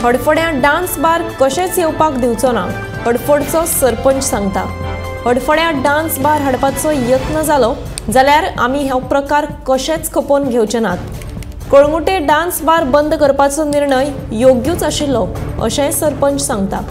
हडफड्यां dance bar कशेंच येवपाक दिवचो ना, हडफडचो सरपंच सांगता। हडफड्यां डान्स बार हाडपाचो यत्न जालो जाल्यार आमी हो प्रकार कशेंच खपोवन घेवचे नात। कळंगुटे डान्स बार बंद करपाचो निर्णय योग्यूच आशिल्लो अशेंय सरपंच सांगता।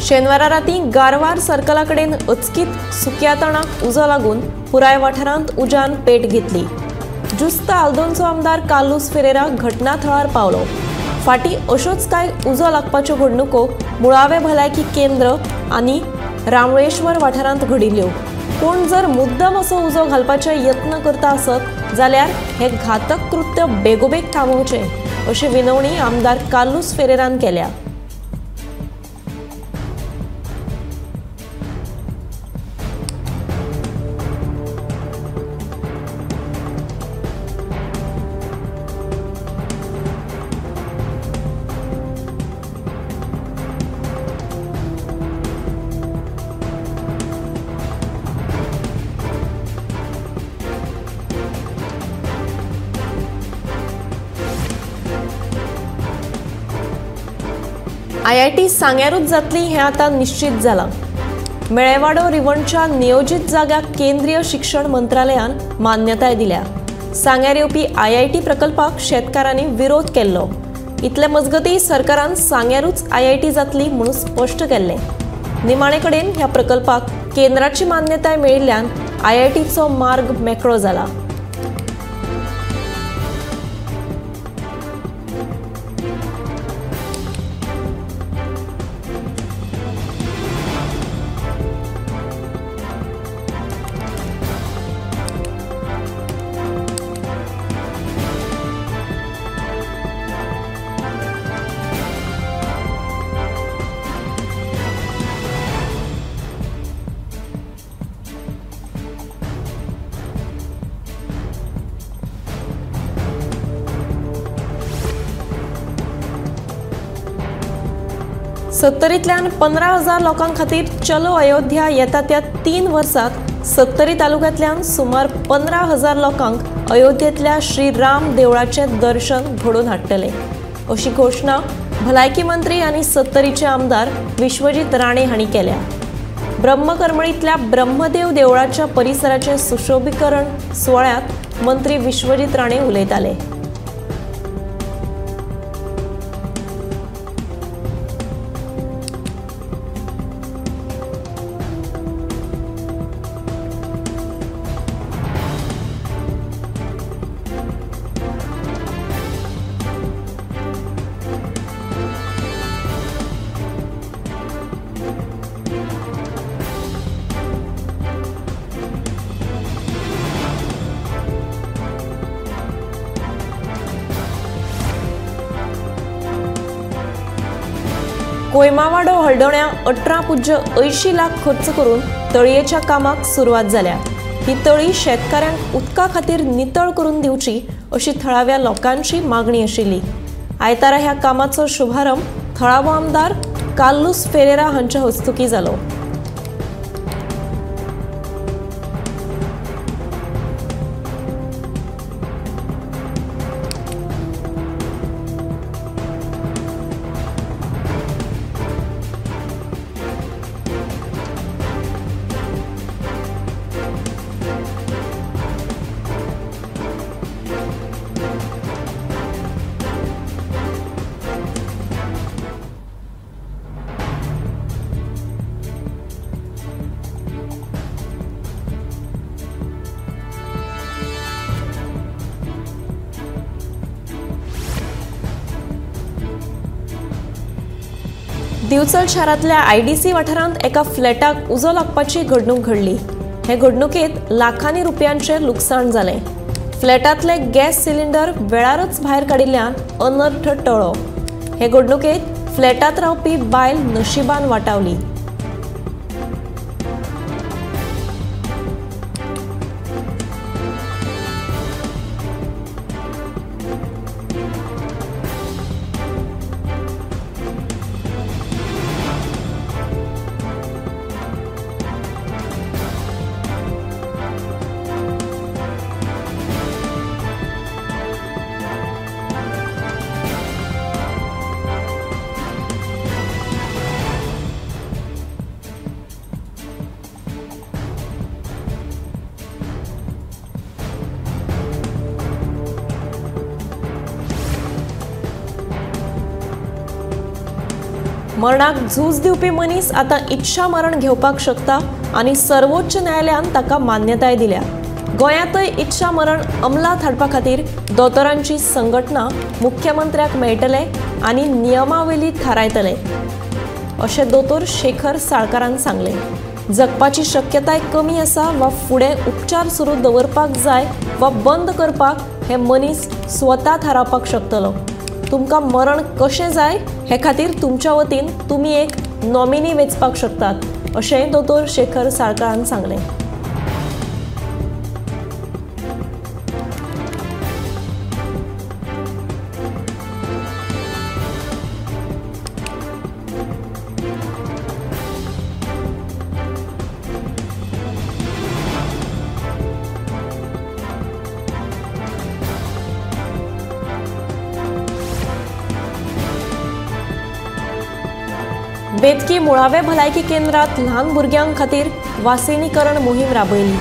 शेनवारा राती गारवार सर्कला कडेन अचकीत सुक्या तणाक उजो लागून पुराय वाठारांत उज्यान पेट घेतली। जुस्त आल्दोनचो आमदार कार्लुस फेरेरा घटना थळार पावलो। फाटीं अश्योच कांय उजो लागपाच्यो घडणुको मुळावे भलायकी केंद्र आनी रामळेश्वर वाठारांत घडिल्ल्यो। कोण जर मुद्दम असो उजो घालपाचो यत्न करता आसत जाल्यार हे घातक कृत्य बेगोबेग थांबोवचें अशी विनवणी आमदार कार्लुस फेरेरान केल्या। आयआयटी सांग्यारूच जातली हें आतां निश्चित जालां। मेळेवाडो रिवणच्या नियोजीत जाग्याक केंद्रीय शिक्षण मंत्रालयान मान्यताय दिल्या। सांग्यार येवपी आयआयटी प्रकल्पाक शेतकारांनी विरोध केल्लो। इतले मजगतीं सरकारान सांग्यारूच आयआयटी जातली म्हणून स्पश्ट केल्लें। निमाणे कडेन ह्या प्रकल्पाक केंद्राची मान्यताय मेळिल्ल्यान आयआयटीचो मार्ग मेकळो जाला। सत्तरींतल्यान 15,000 लोकां खातीर चलो अयोध्या येता त्या 3 वर्सांत सत्तरी तालुक्यांतल्यान सुमार 15,000 लोकांक अयोध्येंतल्या श्री राम देवळाचें दर्शन घडोवन हाडटले अशी घोशणा भलायकी मंत्री आनी सत्तरीचे आमदार विश्वजीत राणे हांणी केल्या। ब्रह्मकरमळींतल्या ब्रह्मदेव देवळाच्या परिसराचें सुशोभीकरण सुवाळ्यांत मंत्री विश्वजीत राणे उलयताले। कोयमावाडो हळदोण्या 18.80 लाख खर्च करून तळयेच्या कामाक सुरवात जाल्या। ही तळी शेतकाऱ्यांक उदका खातीर नितळ करून दिवची अशी थळाव्या लोकांची मागणी आशिल्ली। आयतारा ह्या कामाचो शुभारंभ थळावो आमदार कार्लुस फेरेरा हांच्या हस्तुकीं जालो। दिवचल शारांतल्या आयडीसी वाठारांत एका फ्लॅटाक उजो लागपाची घडणूक घडली. हे घडणुकेत लाखांनी रुपयांचें लुकसाण जालें. फ्लॅटांतले गॅस सिलिंडर वेळारच भायर काडिल्ल्यान अनर्थ टळ्ळो. हे घडणुकेत फ्लॅटांत रावपी बायल नशिबान वाटावली. मरणाक झूज दिवपी मनीस आतां इच्छा मरण घेवपाक शकता आनी सर्वोच्च न्यायालयान ताका मान्यताय दिल्या. गोंयांतय इच्छा मरण अंमलात हाडपा खातीर दोतोरांची संघटना मुख्यमंत्र्याक मेळटले आनी नियमावली थारायतले अशें दोतोर शेखर साळकारान सांगलें. जगपाची शक्यताय कमी आसा वा फुडें उपचार सुरू दवरपाक जाय वा बंद करपाक हे मनीस स्वता थारावपाक शकतलो. तुमकां मरण कशें जाय हे खातीर तुमच्या वतीन तुमी एक नॉमिनी वेंचपाक शकतात अशेंय दोतोर शेखर साळकारान सांगलें. बेतकी मुळावे भलायकी केंद्रात ल्हान भुरग्यां खातीर वासिनीकरण मोहीम राबयली.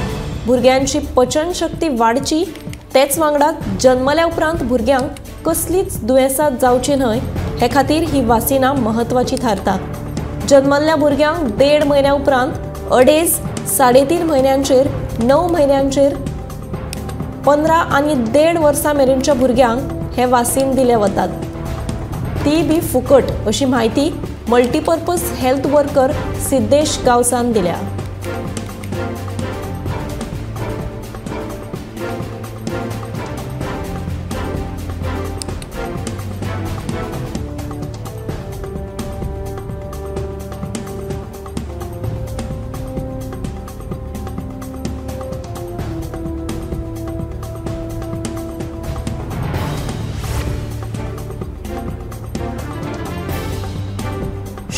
भुरग्यांची पचन शक्ती वाडची तेच वांगडा जन्मल्या उपरांत भुरग्यांक कसलीच दुयेंसां जावची न्हय हे खातीर ही वासिनां म्हत्वाची थारता. जन्मल्ल्या भुरग्यांक 1.5 म्हयन्या उपरांत 2.5, 3.5 म्हयन्यांचेर, 9 म्हयन्यांचेर, 15 आनी 1.5 वर्सां मेरेनच्या भुरग्यांक हे वासीन दिले वतात, ती बी फुकट अशी म्हायती मल्टीपर्पज हेल्थ वर्कर सिद्धेश गांवसान दिल्या.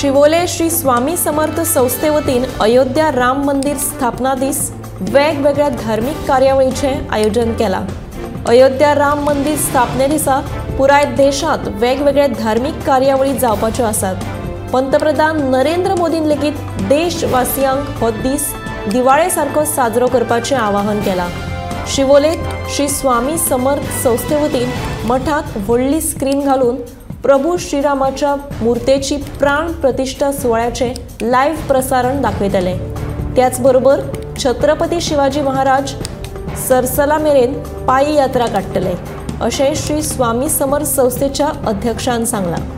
शिवोले श्री स्वामी समर्थ संस्थे वतीन अयोध्या राम मंदिर स्थापना दीस वेगवेगळ्या धार्मिक कार्यावळीचें आयोजन केलां. अयोध्या राम मंदिर स्थापने दिसा पुराय देशांत वेगवेगळ्या धार्मिक कार्यावळी जावपाच्यो आसात. पंतप्रधान नरेंद्र मोदीन लेगीत देशवासियांक हो दीस दिवाळे सारको साजरो करपाचें आवाहन केलां. शिवोलेत श्री स्वामी समर्थ संस्थे वतीन मठांत व्हडली स्क्रीन घालून प्रभू श्रीरामाच्या मूर्तेची प्राण प्रतिष्ठा सुवाळ्याचे लायव्ह प्रसारण दाखयतले. त्याचबरोबर छत्रपती शिवाजी महाराज सरसला मेरेन पायी यात्रा काडटले अशें श्री स्वामी समर्थ संस्थेच्या अध्यक्षान सांगलां.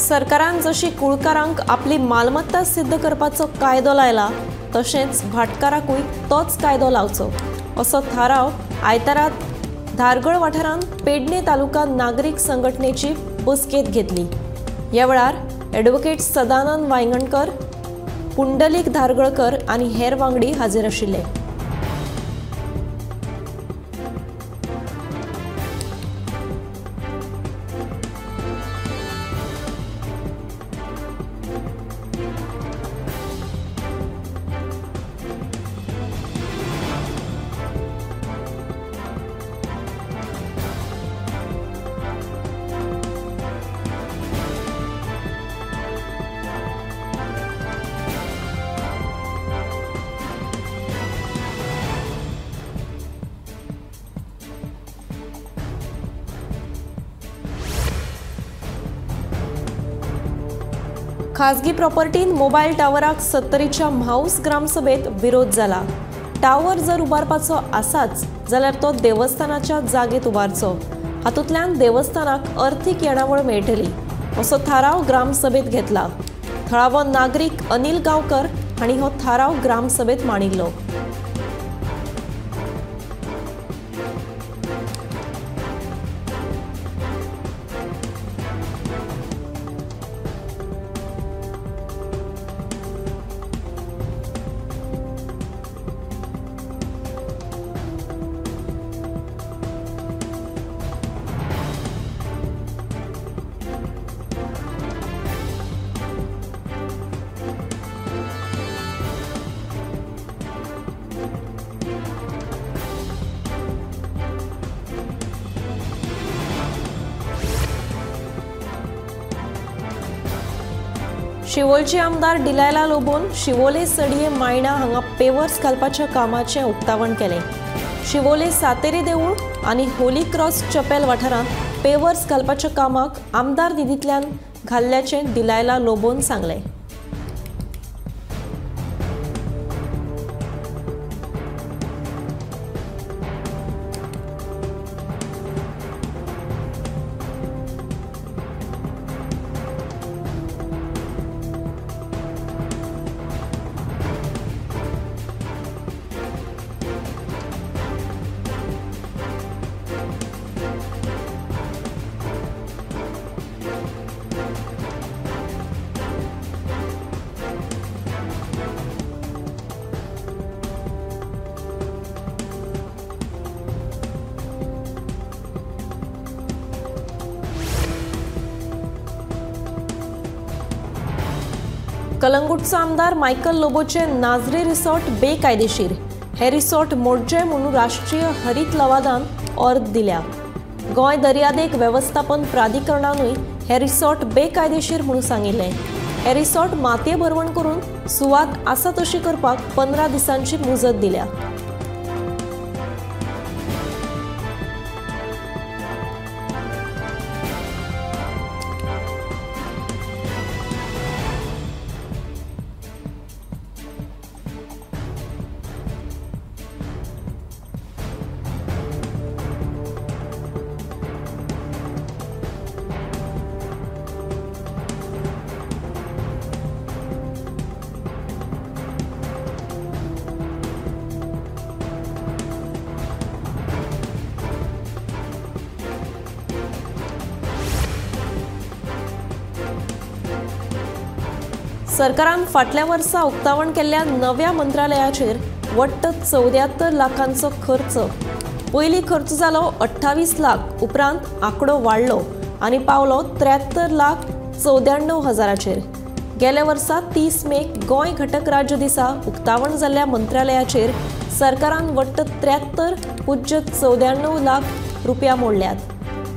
सरकारान जशी कुळकारांक आपली मालमत्ता सिद्ध करपाचो कायदो लायला तशेंच भाटकाराकूय तोच कायदो लावचो असो थाराव आयतारा धारगळ वाठारांत पेडणे तालुका नागरीक संघटनेची बसकेंत घेतली. ह्या वेळार ॲडव्होकेट सदानंद वायंगणकर, पुंडलीक धारगळकर आनी हेर वांगडी हाजीर आशिल्ले. खाजगी प्रॉपर्टीन मोबायल टावराक सत्तरीच्या म्हाऊस ग्रामसभेत विरोध जाला। टावर जर उबारपाचो आसाच जाल्यार तो देवस्थानाच्या जागेत उबारचो, हातूंतल्यान देवस्थानाक अर्थीक येणावळ मेळटली असो थाराव ग्रामसभेत घेतला। थळावो नागरीक अनिल गांवकर हांणी हो थाराव ग्रामसभेत मांडिल्लो। शिवोलचे आमदार डिलायला लोबोन शिवोले सडये मायणा हांगा पेवर्स घालपाच्या कामाचें उक्तावण केलें। शिवोले सातेरी देवूळ आनी होली क्रॉस चपेल वाठारांत पेवर्स घालपाच्या कामाक आमदार निधींतल्यान घाल्ल्याचें डिलायला लोबोन सांगलें। कलंगूटचो आमदार मायकल लोबोचे नाजरी रिसॉर्ट बेकायदेशीर, हे रिसॉर्ट मोडचे म्हणून राष्ट्रीय हरित लवादान ऑर्द दिल्या। गोंय दर्यादेग वेवस्थापन प्राधिकरणानूय हे रिसॉर्ट बेकायदेशीर म्हणून सांगिल्लें। हे रिसॉर्ट मातये भरवण करून सुवात आसा तशी करपाक 15 दिसांची मुजत दिल्या। सरकारान फाटल्या वर्सा उक्तावण केल्ल्या नव्या मंत्रालयाचेर वट्ट 74 लाखांचो खर्च। पयलीं खर्च जालो 28 लाख, उपरांत आंकडो वाडलो आनी पावलो 73,94,000चेर। गेल्या वर्सा 30 मेक गोंय घटक राज्य दिसा उक्तावण जाल्ल्या मंत्रालयाचेर सरकारान वट्ट 73.94 लाख रुपया मोडल्यात।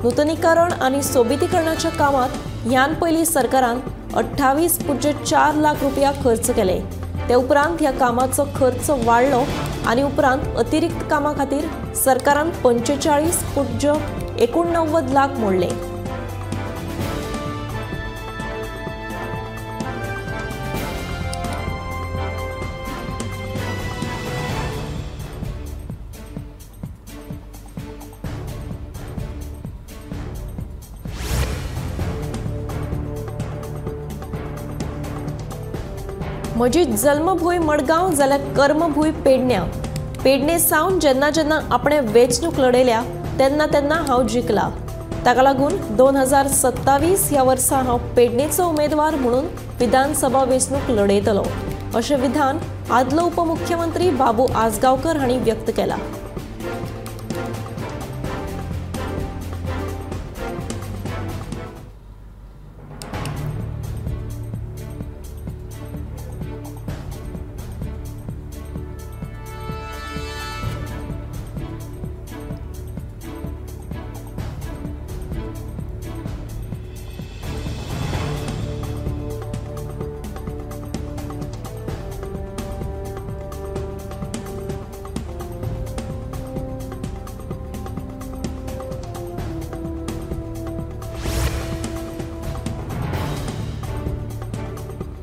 नुतनीकरण आनी सोबितीकरणाच्या कामात ह्यान पयलीं सरकारान 28.4 लाख रुपया खर्च केले। ते उपरांत ह्या कामाचो खर्च वाडलो आनी उपरांत अतिरिक्त कामा खातीर सरकारान 45.89 लाख मोडले। म्हजी जल्मभूंय मडगांव जाल्यार कर्मभूंय पेडण्या। पेडणे सावन जेन्ना जेन्ना आपणे वेंचणूक लढयल्या तेन्ना तेन्ना हांव जिखला। ताका लागून 2027 ह्या वर्सा हांव पेडणेचो उमेदवार म्हणून विधानसभा वेंचणूक लढयतलो अशें विधान आदलो उपमुख्यमंत्री बाबू आजगांवकर हांणी व्यक्त केलां।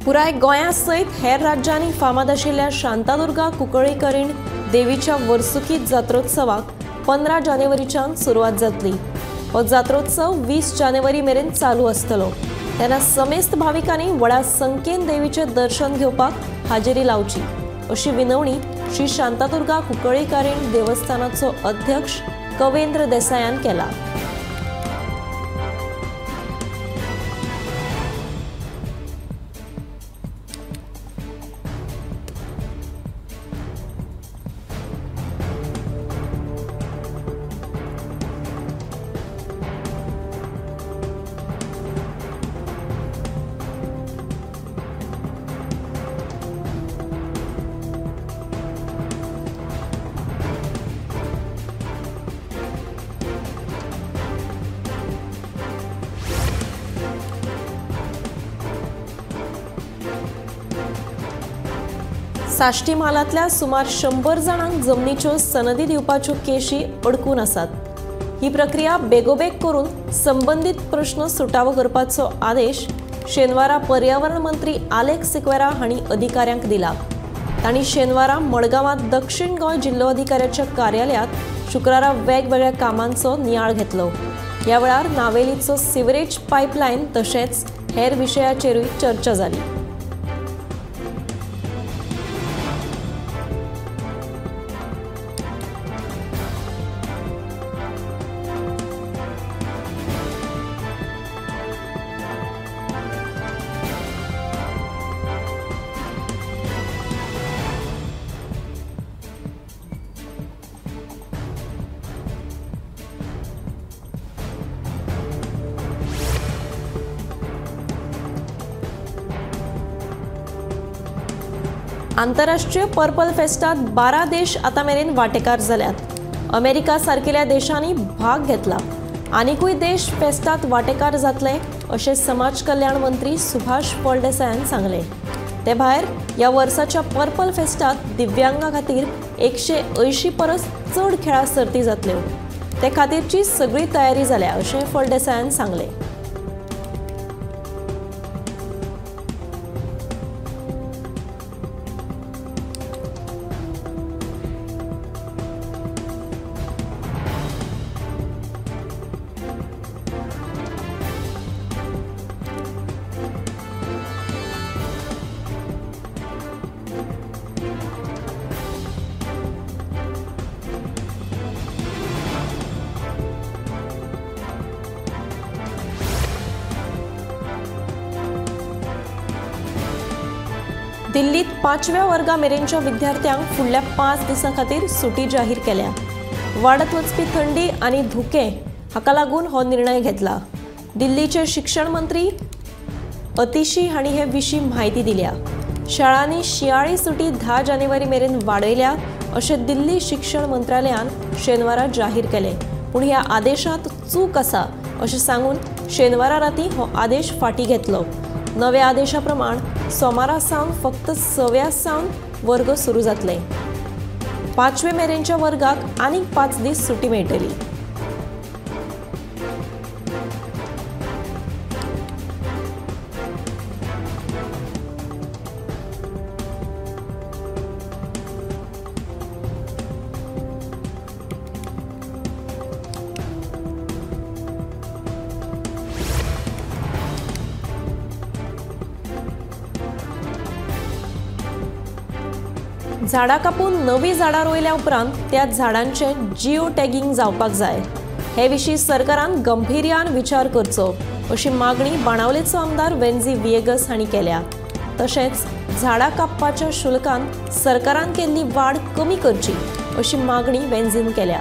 पुराय गोंया सयत हेर राज्यांनी फामाद आशिल्ल्या शांतादुर्गा कुंकळीकरीण देवीच्या वर्सुकी जात्रोत्सवाक 15 जानेवारीच्यान सुरवात जातली. हो जात्रोत्सव 20 जानेवारी मेरेन चालू आसतलो. तेन्ना समेस्त भाविकांनी व्हडा संख्येन देवीचें दर्शन घेवपाक हाजेरी लावची अशी विनवणी श्री शांतादुर्गा कुंकळीकारीण देवस्थानाचो अध्यक्ष कवेंद्र देसायान केला. साश्टी म्हालांतल्या सुमार 100 जाणांक जमनीच्यो सनदी दिवपाच्यो केशी अडकून आसात. ही प्रक्रिया बेगोबेग करून संबंदीत प्रश्न सुटावो करपाचो आदेश शेनवारा पर्यावरण मंत्री आलेक्स सिक्वेरा हांणी अधिकाऱ्यांक दिला. तांणी शेनवारा मडगांवांत दक्षिण गोंय जिल्लोधिकाऱ्याच्या कार्यालयांत शुक्रारा वेगवेगळ्या कामांचो नियाळ घेतलो. ह्या वेळार नावेलीचो सिवरेज पायपलायन तशेंच हेर विशयाचेरूय चर्चा जाली. आंतरराष्ट्रीय पर्पल फेस्टात 12 देश आतां मेरेन वांटेकार जाल्यात. अमेरिका सारकेल्या देशांनी भाग घेतला. आनिकूय देश फेस्टात वांटेकार जातले अशें समाज कल्याण मंत्री सुभाष फळदेसायान सांगलें. ते भायर ह्या वर्साच्या पर्पल फेस्टात दिव्यांगा खातीर 180 परस चड खेळां सर्ती जातल्यो. ते खातीरची सगळी तयारी जाल्या अशें फळदेसायान सांगलें. दिल्लीत 5व्या वर्गा मेरेनच्या विद्यार्थ्यांक फुडल्या 5 दिसां खातीर सुटी जाहीर केल्या. वाडत वचपी थंडी आनी धुकें हाका लागून हो निर्णय घेतला. दिल्लीचे शिक्षण मंत्री अतिशी हांणी हे विशीं म्हायती दिल्या. शाळांनी शिंयाळी सुटी 10 जानेवारी मेरेन वाडयल्या अशें दिल्ली शिक्षण मंत्रालयान शेनवारा जाहीर केलें. पूण ह्या आदेशांत चूक आसा अशें सांगून शेनवारा राती हो आदेश फाटीं घेतलो. नव्या आदेशा प्रमाण सोमारा सावन फक्त 6व्या सावन वर्ग सुरू जातले. 5वे मेरेनच्या वर्गाक आनीक 5 दीस सुटी मेळटली. झाडां कापून नवी झाडां रोयल्या उपरांत त्या झाडांचें जिओ टॅगिंग जावपाक जाय. हे विशीं सरकारान गंभीर्यान विचार करचो अशी मागणी बाणावलेचो आमदार वेन्झी व्हिएगस हांणी केल्या. तशेंच झाडां कापपाच्या शुल्कांत सरकारान केल्ली वाड कमी करची अशी मागणी वेन्झीन केल्या.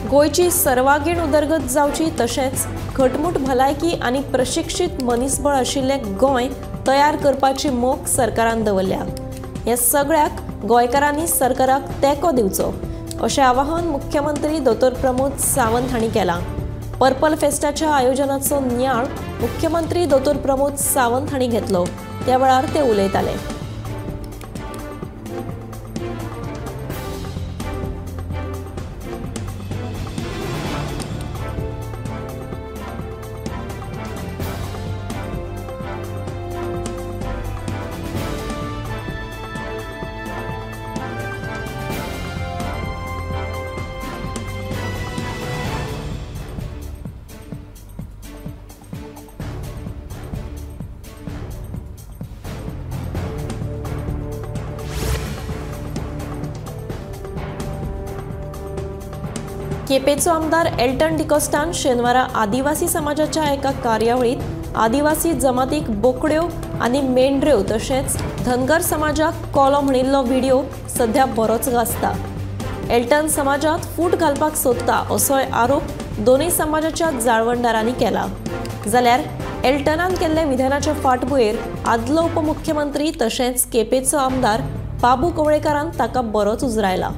गोंयची सर्वांगीण उदरगत जावची तशेंच घटमूट भलायकी आनी प्रशिक्षीत मनीसबळ आशिल्लें गोंय तयार करपाची मोख सरकारान दवरल्या. ह्या सगळ्याक गोंयकारांनी सरकाराक तेंको दिवचो अशें आवाहन मुख्यमंत्री दोतोर प्रमोद सावंत हांणी केलां. पर्पल फेस्टाच्या आयोजनाचो नियाळ मुख्यमंत्री दोतोर प्रमोद सावंत हांणी घेतलो. त्या वेळार ते उलयताले. केपेंचो आमदार एल्टन डिकोस्टान शेनवारा आदिवासी समाजाच्या एका कार्यावळीत आदिवासी जमातीक बोकड्यो आनी मेंढऱ्यो तशेंच धनगर समाजाक कोलो म्हणिल्लो व्हिडिओ सध्या बरोच गाजता. एल्टन समाजात फूट घालपाक सोदता असोय आरोप दोनूय समाजाच्या जाळवणदारांनी केला. जाल्यार एल्टनान केल्ल्या विधानाच्या फाटभुंयेर आदलो उपमुख्यमंत्री तशेंच केपेंचो आमदार बाबू कवळेकारान ताका बरोच उजरायला.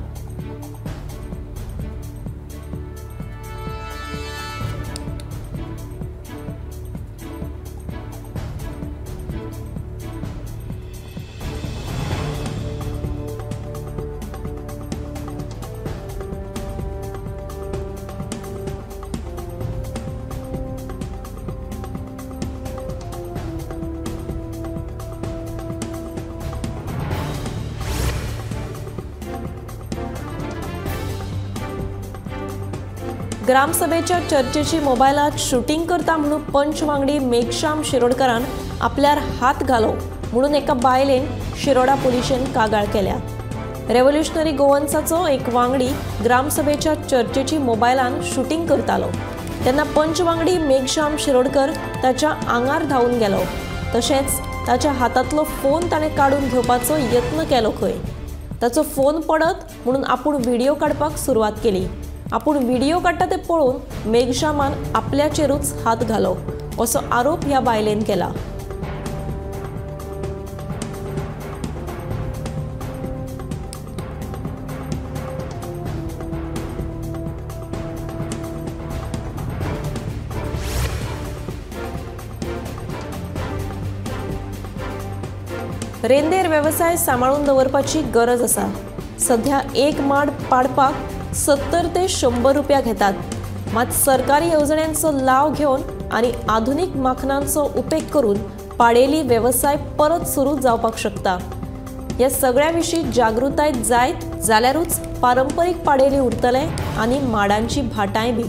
ग्रामसभेच्या चर्चेची मोबायलात शूटिंग करता म्हणून पंच वांगडी मेघश्याम शिरोडकरान आपल्यार हात घालो म्हणून एका बायलेन शिरोडा पुलिशेन कागाळ केल्या. रेव्होल्युशनरी गोवन्साचो एक वांगडी ग्रामसभेच्या चर्चेची मोबायलान शूटिंग करतालो तेन्ना पंच वांगडी मेघश्याम शिरोडकर ताच्या आंगार धांवून गेलो तशेंच ताच्या हातांतलो फोन ताणें काडून घेवपाचो यत्न केलो खंय. ताचो फोन पडत म्हणून आपूण व्हिडिओ काडपाक सुरवात केली. आपूण व्हिडिओ काडटा ते पळोवन मेघश्यामान आपल्याचेरूच हात घालो असो आरोप ह्या बायलेन केला. रेंदेर वेवसाय सांबाळून दवरपाची गरज आसा. सध्या एक माड पाडपाक 70 ते 100 रुपया घेतात. मात सरकारी येवजण्यांचो लाव घेवन आनी आधुनीक माखनांचो उपेग करून पाडेली वेवसाय परत सुरू जावपाक शकता. ह्या सगळ्या विशीं जागृताय जायत जाल्यारूच पारंपरीक पाडेली उरतले आनी माडांची भाटांय बी.